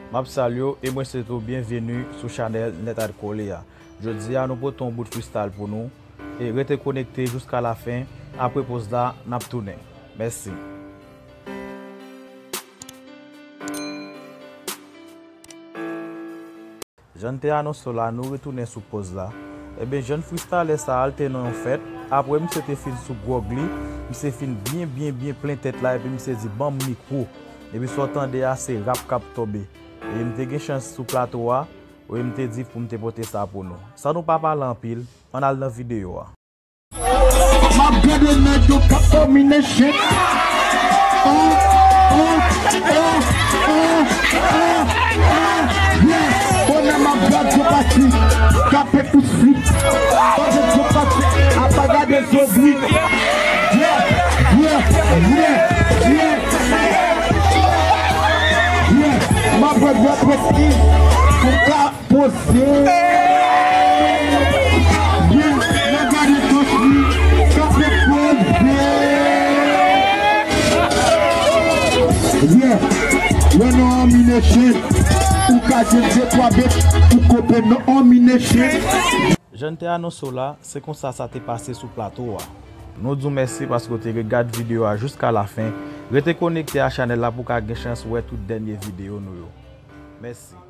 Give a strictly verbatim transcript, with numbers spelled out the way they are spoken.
M ap salye w e mwen swete w byenveni sou chanèl Nèt ak Kole a. Jodi a, nou pote yon bout freestyle pou nou. E rete konekte jiska lafen. Apre poz la, n ap tounen. Mèsi. Jan n te anonse w la, nou retounen sou poz la. Ebyen, jèn freestyler sa a, l te nan yon fèt. Apre misye te fin sou gwòg li, misye fin byen, byen, byen plen tèt la, epi misye di, "Ban m mikwo." Epi sa w tande a, se rap k ap tonbe. E m te gen chans sou plato a, wi, m te di pou m te pote sa pou nou. San nou pa pale anpil, ann al nan videyo a. M ap gade nèg yo k ap domine shit. Oh, oh, oh, oh, oh, oh, yeah. Bonè m ap gade yo pati. Kape pou swit. Gade yo pati. Apa gade zo bri. Yeah, yeah, yeah, yeah. Yeah. M ap gade yo pati. Pou ka Poze. Yeah, nan gade tòch li, kanpe poze. Yeah, wè nan anmine chen. Ou ka jwenn de twa bet, ou kope nan anmine chen. Jan n te anonse w la, se konsa sa te pase sou plato a. Nou di w mèsi paske w te regade videyo a jiska lafen. Rete konekte a chanèl la pou w ka gen chans wè tout dènye videyo nou yo. Mèsi.